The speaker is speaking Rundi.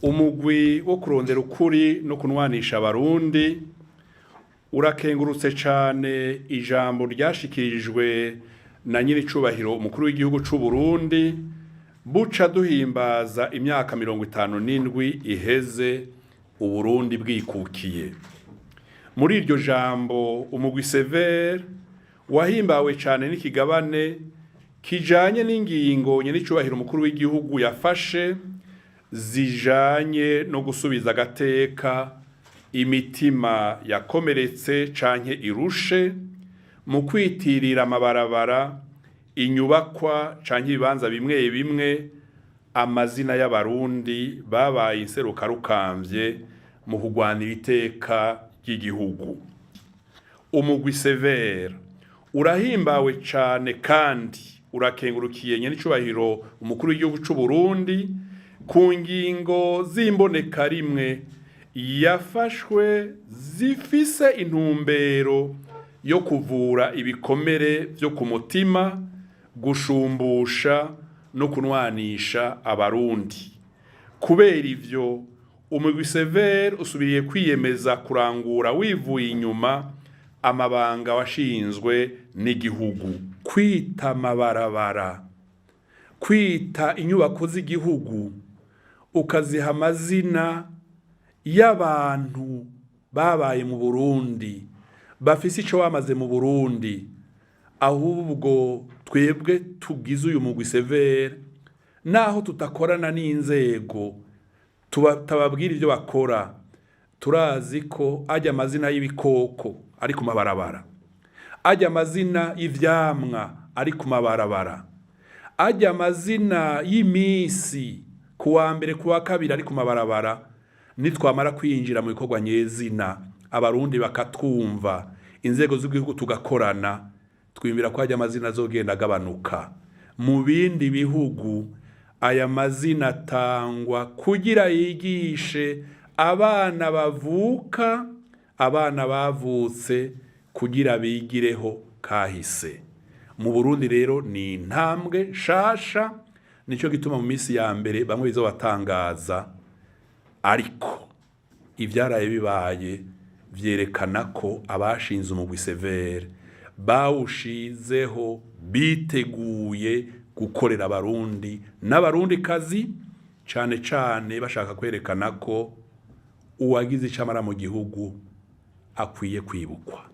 Umugwi wo kurondera ukuri no kunwanisha Abarundi urakengurutse cane ijambo ryashikirijwe na nyiricubahiro umukuru w'igihugu c'u Burundi, buca duhimbaza imyaka 57 iheze Uburundi bwikukiye. Muri iryo jambo, umugwi CVR wahimbawe cane n'ikigabane kijanye n'ingingo nyenicubahiro umukuru w'igihugu yafashe zijanye no gusubiza agateka imitima yakomeretse canke irushe, mu kwitirira amabarabara, inyubakwa canke ibibanza bimwe bimwe amazina y'Abarundi babaye inserukarukamvye mu kugwanira iteka ry'igihugu. Umugwi CVR urahimbawe cane kandi urakengurukiye nyenicubahiro umukuru w'igihugu c'u Burundi ku ngingo z'imbonekarimwe yafashwe zifise intumbero yo kuvura ibikomere vyo ku mutima, gushumbusha no kunwanisha Abarundi. Kubera ivyo, umugwi CVR usubiriye kwiyemeza kurangura wivuye inyuma amabanga washinzwe n'igihugu. Kwita amabarabara, kwita inyubako z'igihugu, ukaziha amazina y'abantu babaye mu Burundi, bafise ico bamaze mu Burundi, ahubwo twebwe tugize uyu mugwi CVR, naho tutakorana n'inzego, tutababwira ivyo bakora, turazi ko ajya amazina y'ibikoko ari ku mabarabara, ajya amazina y'ivyamwa ari ku mabarabara, ajya amazina y'imisi, ku wa mbere, ku wa kabiri, ari ku mabarabara, nitwamara kwinjira mu bikorwa nyezina, Abarundi bakatwumva, inzego z'igihugu tugakorana, twiyumvira ko ajya amazina azogenda agabanuka. Mu bindi bihugu aya mazina atangwa kugira yigishe abana bavuka, abana bavutse, kugira bigireho kahise. Mu Burundi rero ni intambwe nshasha. Nico gituma mu minsi ya mbere bamwe bizobatangaza, ariko ivyaraye bibaye vyerekana ko abashinze umugwi CVR bawushizeho biteguye gukorera Abarundi n'Abarundikazi, cane cane bashaka kwerekana ko uwagize ico amara mu gihugu akwiye kwibukwa.